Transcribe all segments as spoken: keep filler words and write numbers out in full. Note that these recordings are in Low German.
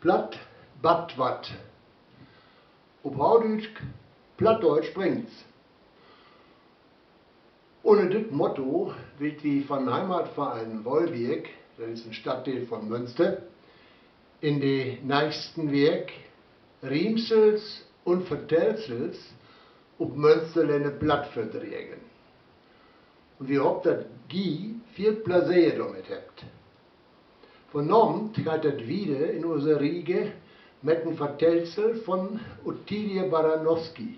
Platt batt wat. Op Hoochdüütsch: Plattdeutsch bringt's. Ünner dit Motto willt wi von Heimatverein Wolbeck, dat is en Stadtdeel von Münster, in de nächsten Week Riemsels un Vertellsels op Münsterlänner Platt vördrägen. Un wi hoopt, dat gi veel Pläseer dormit hebbt. Vonavend geiht dat wieder in use Riege met en Vertellsel von Ottilie Baranowski: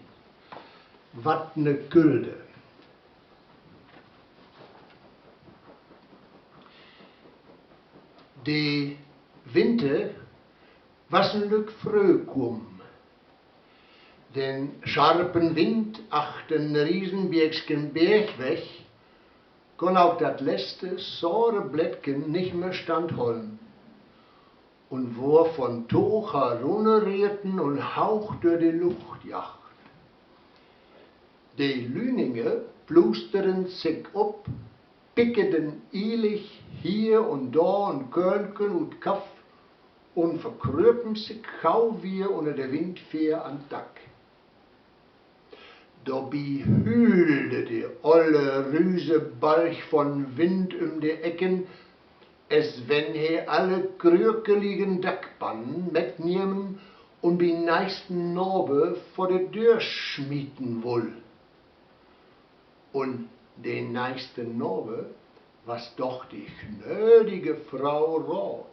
Wat ne Külde. De Winter was en lück fröh kumen. Den scharpen Wind achtern Riesenbecksken Berg weg kunn ok dat letzte sore Blättken nich mehr standhollen un wöör von Toog herunnerreten un hauch dör de Lucht jaagt. De Lüninge plustern sik op, pickeden ielig hier un dor en Köönken ut Kaff un verkröpen sik gau wier ünner de Windfeer an't Dack. Dorbi hüülde de olle Rüsebalg von Wind üm de Ecken, es wenn he alle krökeligen Dackpannen metnehmen un bi'n nächsten Naber vör de Döör smieten wull. Un de nächste Naber was doch de gnödige Frau Rath.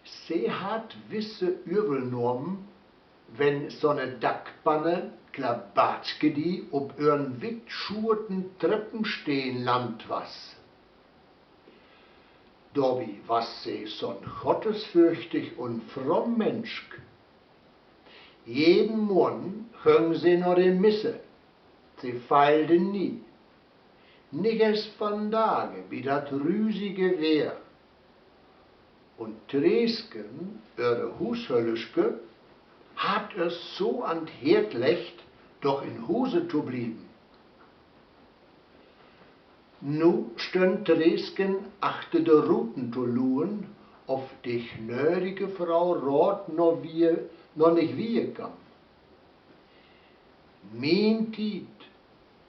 Se harr wisse övelnahmen, wenn so'ne Dackpanne, Klabatschke di, op öhren witt schuerten Treppensteen landt was. Dorbi was se so'n gottesfürchtig un fromm Mensk. Jeden Morgen göng se na de Misse. Se feilde nie. Nich es vandage bi dat rüsige Weer. Un Treesken, öhre Huushöllerske, harr et so an't Hert leggt, doch in Huse to blieven. Nu stönn Treesken achter de Ruten to luern, of de gnödige Frau Rath no wier, no nich wier kamm. Mien Tiet,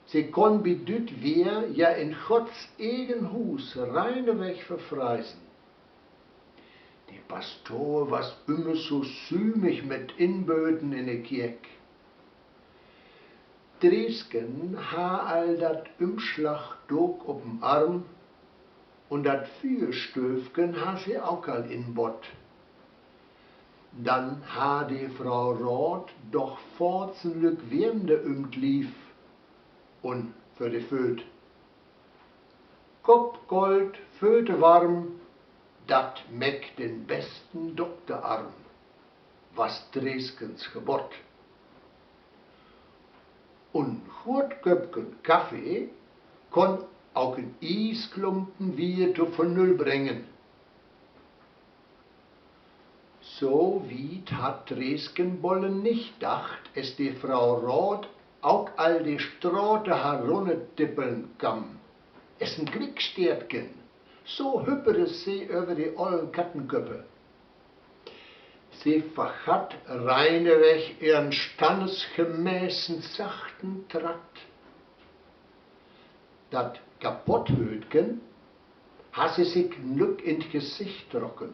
se kunn bi düt Weer ja in Gotts egen Huus reineweg verfreisen. De Pastor was ümmer so sümig mit Inböten in de Kirk. Treesken harr al dat Ümslagdook op den Arm un dat Füerstöövken harr se ok al inbott. Dann harr de Frau Rath doch foorts en lück Wiemde üm't Lief un för de Fööt. Kopp kolt, Fööt warm, dat mäkt den besten Dokter arm, was Treeskens Gebott. Un en goot Köppken Kaffee kunn ok en Iesklumpen wier to Vernüll bringen. So wiet harr Treesken bolle nich dacht, es de Frau Rath ok al de Strate harunnertippeln kamm, es en Glicksteertken, so hüppede se över de ollen Kattenköppe. Se vergatt reineweg ehren standesgemäßen sachten Tratt. Dat Kapotthöötken harr se sik en lück in't Gesicht trocken.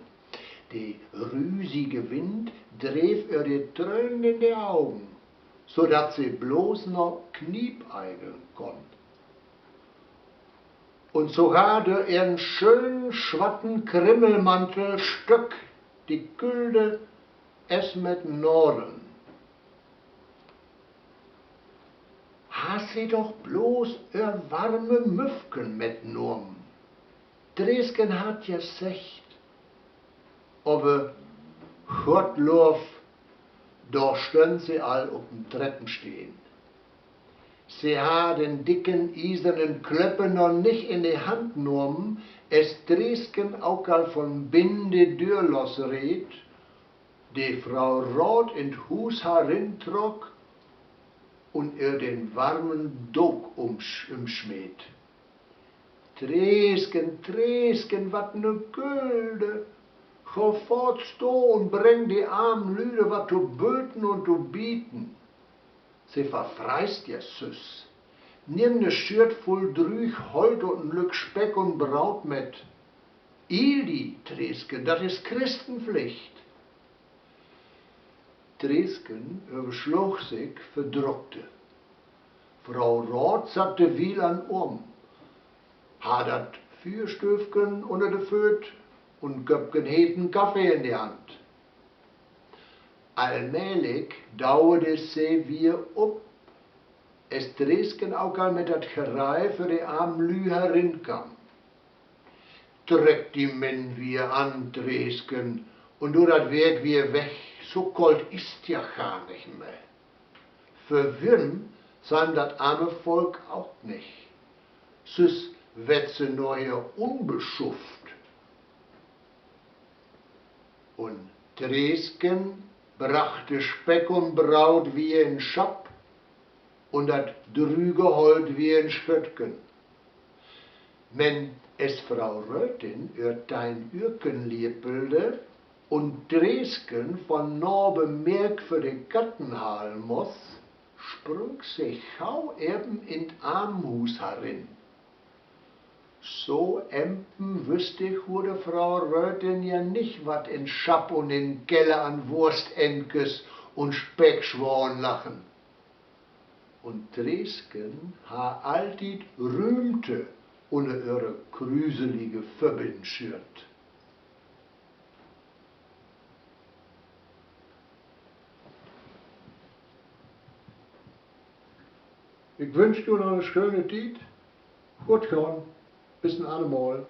De rüsige Wind dreev ehr de Trönen in de Augen, so dat se blots noch kniepeigeln kunn. Un sogar dör ehren schönen swatten Krimmelmantel stöck de Külde es met Nadeln. Harr se doch blots ehr warme Müffken metnahmen. Treesken harr't ja seggt, aver Gott Loff, dor stönn se al op en Treppensteen. Se harr den dicken iesernen Klöpper noch nich in de Hand nahmen, es Treesken ok al von binnen de Döör losreet, de Frau Rath in't Huus harintrock un ehr den warmen Dook üm-, ümsmeet. Treesken, Treesken, wat ne Külde! Gah foorts to un breng de armen Lüde wat to böten un to bieten. Se verfreist ja süss. Nimm ne Schürt vull drüüg Holt un en Lück Speck un Braut mit. Iel di, Treesken, dat is Christenpflicht. Treesken översloog sik vör Druckte. Frau Rath satt de Wiel an Oom, harr dat Füerstöövken ünner de Fööt un Köppken heten Kaffee in de Hand. Allmählich dauerde se wier op, es Treesken ok al mit dat Gerei för de armen Lüü herinkamm. Treck di men wier an, Treesken, un do dat Wark wier weg, so kolt is 't ja gar nich mehr. Verwirren sall dat arme Volk ok nich, süss weert se naher unbeschufft. Un Treesken brachte Speck un Braut wier in Schapp un dat drüge Holt wier in Schöttken. Men es Frau Rötin öhr tein Ürken liepelde un Treesken von nah bemerk för de Katten halen muss, sprung se gau even in't Armhuus herin. So empen wüss de gode Frau Rötin ja nich, wat in Schapp un in Keller an Wurstendkes un Speckswaan lagen. Un Treesken harr alltied Rüümte ünner öhre krüselige Föbbinschürt. Ik wünsch jo noch 'ne schöne Tiet. Goot gahn. Bis en anner Mal.